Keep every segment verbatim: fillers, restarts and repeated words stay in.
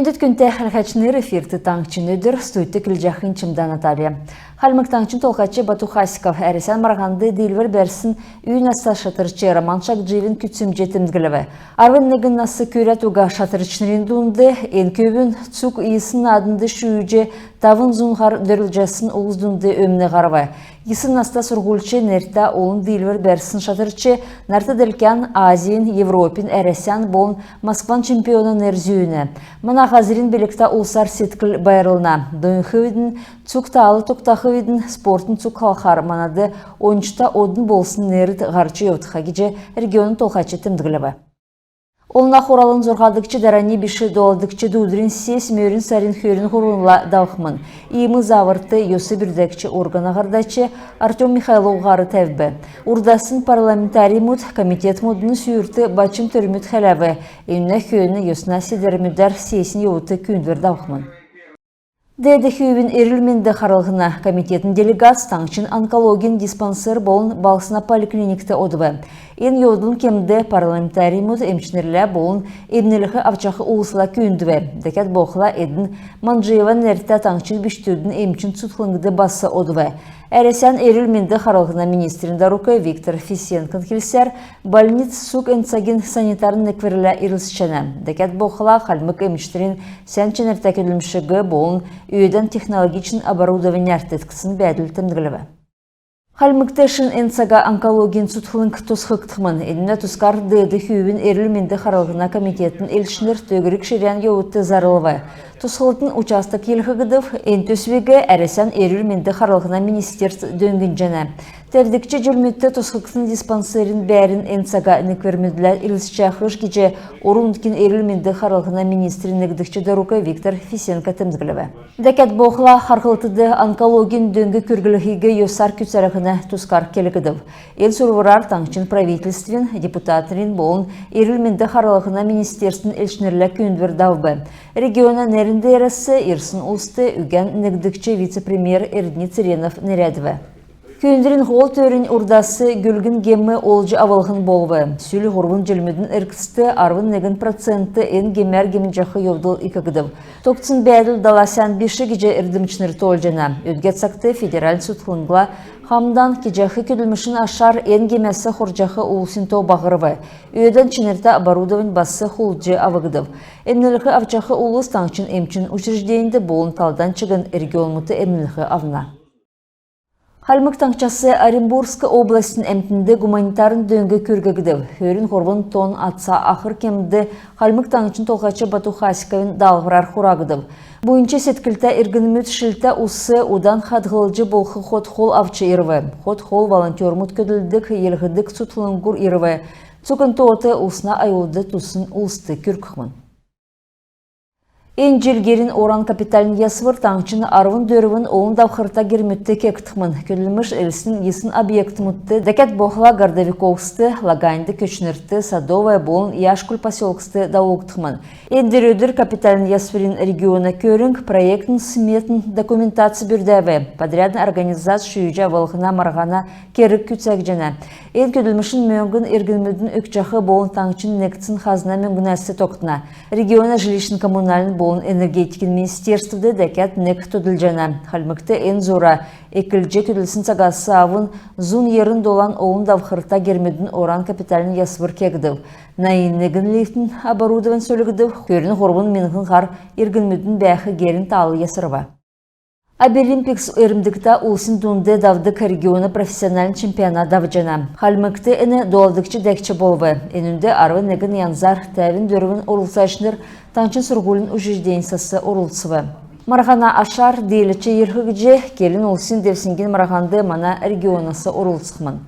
Үндт күндтә хәләһәчнр, эфирт «Таңһчин өдр», студьд көдлҗәхнь Чимдә Наталья. Хальмг Таңһчин Толһач Бату Хасиков Әрәсән марһанд диилвр бәрсн үй наста шатрч Роман Шагджиевин күцәмҗ темдглв. Арвн негн нас күрәд уга шатрчнрин дунд эн көвүн цуг йисн нааднд шүүҗ, тавн зун һар дөрлдҗәсн улс дунд өмн һарв. Йисн наста сурһульч нертә олн диилвр бәрсн шатрч нарт делкән, Азин, Европин, Әрәсән болн Москван чемпиона нер зүүнә. Мана һазрин билгтә улсар седкл байрлна. Дууньхвидн, цуг таал тогтахвидн, спортын цуг халхар манад ончта одн болсн нерд һарч йовтха, гиҗ региона толһач темдглв. Олна Хуралын зурһадгч дарани биш долдгч дуудврин сессь мөрн сарин хөрн һурвнла давхмн. Иим заврт йос бүрдәгч органа һардач Артём Михайлов һар тәвв. Урдаснь парламентаримуд комитетмүдин сүүрт бачм төрмүд хәләв. Энүнә хөөн йосна седвәрмүдәр сессин йовудт күүндвр давхмн. Деед Хүүвин эрүл-менд харлһна комитетин делегац таңһчин онкологин диспансер болн балһсна поликлиникт одв. Эн йовдлын кемд парламентаримуд эмчнрлә болн эмнлһ авчах улсла күүндв. Дәкәд болхла эдн Манджиеван нертә таңһчин бичкдүдин эмчин цутхлңд бас одв. Әрәсән эрүл-менд харлһна министрин дарук Виктор Фисенкон келсәр, больниц цуг эн цагин санитарн некврлә ирлцҗәнә. Дәкәд болхла хальмг эмчнрин сән чинртә көдлмшиг болн өөдән технологичн оборудованяр тетксн бәәдл темдглв. Хальмгт шин эн цага онкологин цутхлң тосхгдхмн. Энүнә тускар Деед Хүүвин эрүл-менд харлһна комитетин элчнр төгрг ширән йовудт зарлв. Тосхлтын участок йилһгдв. Эн төсвиг Әрәсән эрүл-менд харлһна министерств дөңнҗәнә. Тәвдгч җилмүдт тосхгдсн диспансерин бәәрн эн цага некврмүдлә ирлцҗәхш гиҗ орн-нутгин эрүл-менд харлһна министрин негдгч дарук Виктор Фисенко темдглв. Дәкәд болхла харһлтд онкологин дөң күрглһиг йосар күцәлһнә тускар келгдв. Эн сурврар таңһчин правительствин, депутатнрин болн эрүл-менд харлһна министерствин элчнрлә күүндвр давв. Региона нерн деерәс ирсн улст үгән негдгч вице-премьер Эрдни Церенов нерәдв. Күүндврин һол төрнь урдас гүлгн гем олҗ авлһн болв. Сүл һурвн җилмүдин эргцд арвн негн процент эн гемәр гемнҗәх йовдл икдв. Тогтсн бәәдл дала сән биш гиҗ эрдмчнр тоолҗана. Өдгә цагт федеральн цутхлңла хамдан кеҗәх көдлмшин ашар эн гемәс хорҗах улсин то баһрв. Өөдән чинртә оборудовань бас хулдҗ авгдв. Эмнлһ авчах улс таңһчин эмчин учрежденьд болн талдан чигн регионмудт эмнлһ авна. Хальмг Таңһчас Оренбургск областин әмтнд гуманитарн дөң күргәгдв. Хөрн һурвн тонн ацан ахр кемд Хальмг Таңһчин Толһач Бату Хасиковин даалһврар хурагдв. Буйнч седклтә иргнмүд шилтә ус, удан хадһлҗ болх хот-хол авч ирв. Хот-хол волонтермуд көдлдг, йилһдг цутхлңгур ирв. Цуг эн тоот усна аюлд туссн улст күргхмн. Эн җил герин оран капитальн ясвр таңһчин арвн дөрвн олн давхрта гермүдт кегдхмн. Көдлмш Элстин йисн объектмудт, дәкәд болхла Городовиковскд, Лаганьд, Көтчнрт, Садовое болн Яшкуль поселкст давулгдхмн. Эндр өдр капитальн ясврин региона көрң проектн-сметн документац бүрдәв. Подрядн организац шүүҗ авлһна марһана керг күцәгдҗәнә. Эн көдлмшин мөңгн иргнмүдин өгчәх болн таңһчин негдсн хазна мөңгнәс тогтна. Региона жилищн-коммунальн болн энергетикин министерствд дәкәд нег тодлҗана. Хальмгт эн зура эклҗ көдлсн цагас авн зун йирн долан олн давхрта гермүдин оран капитальн ясвр кегдв. Найн негн лифтин оборудовань сольгдв, хөрн һурвн миңһн һар иргнмүдин бәәх герин таал ясрв. Абилимпикс эрмдгтә улсин дунд давдг региона профессиональн чемпионат давҗана. Хальмгт эн долдгч дәкҗ болв. Энүнд арвн негн янзар тәвн дөрвн орлцачнр таңһчин сурһулин учрежденьсәс орлцв. Марһана ашар дииләч йилһгдҗ, келн улсин девсңгин марһанд мана регионас орлцхмн.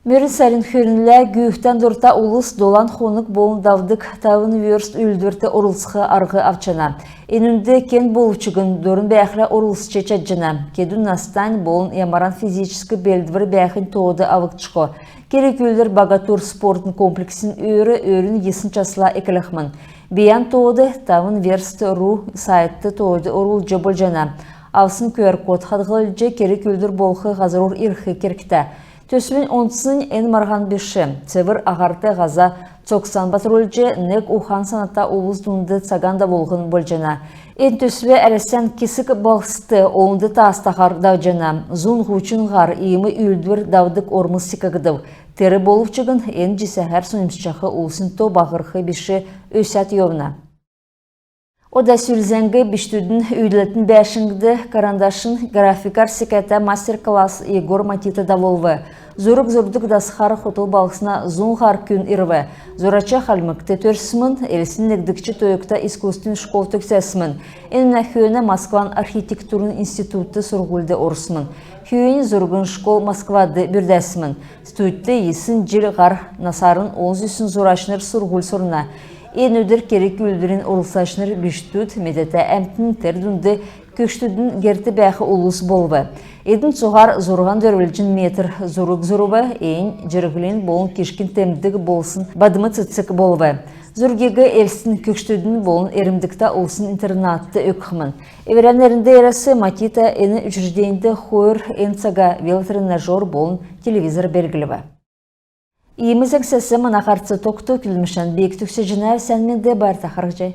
Мөрн сарин хөрнлә гүүхдән дурта улс долан хонг болн давдг тавн верст үүлдврт орлцх арһ авчана. Энүнд кен болв чигн дурн бәәхлә орлцҗ чадҗана. Кедүн настань болн ямаран физическ белдвр бәәхнь тоод авгдшго. Керг-үүлдвр «Багатур» спортн комплексин өөр өрүн йисн часла эклхмн. Бийән тоод тавн верст ру сайтд тоод орулҗ болҗана. Авсн QR-код хадһлҗ керг-үүлдвр болх һазрур ирх кергтә. Төсвин онцнь эн марһан биш, цевр аһарт һаза цогцан батрулҗ, нег ухан-саната улс дунд цаган давулһн болҗана. Эн төсв Әрәсән кесг балһсд олнд таастаһар давҗана. Зун һучн һар иим үүлдвр давдг ормс секгдв. Тер болв чигн эн җисәһәр соньмсҗах улсин то баһрх биш, өсәд йовна. Ода сүл зәңг. Бичкдүдин үүдәлтин бәәшңд карандашин графикар секәтә мастер-класс Егор Матита давулв. Зург зурдг дасхар хотл балһсна зун һар күн ирв. Зурач Хальмгт төрсмн, Элстин негдгч тойгта искусствин школ төгсәсмн. Энүнә хөөн Москван архитектурн институтд сурһульд орсмн. Хөөннь зургин школ Москвад бүрдәсмн. Студьд йисн җил һар насарн олн зүсн зурачнр сурһуль сурна. Эн өдр керг-үүлдврин орлцачнр бичкдүд, медәтә әмтн, тер дунд көгшдүдин герт бәәх улс болв. Эдн цуһар зурһан дөрвлҗн метр зург зурв. Эннь җирһлин болн кишгин темдг болсн бадм цецг болв. Зургиг Элстин көгшдүдин болн эрмдгтә улсин интернатд өгхмн. Эврәннь нерн деерәс Матита эн учрежденьд хойр эн цага велотренажер болн телевизор белглв. Иим зәңгсәс мана һарц тогтв. Көдлмшән би төгсәҗәнәв. Сән менд, байрта харһий.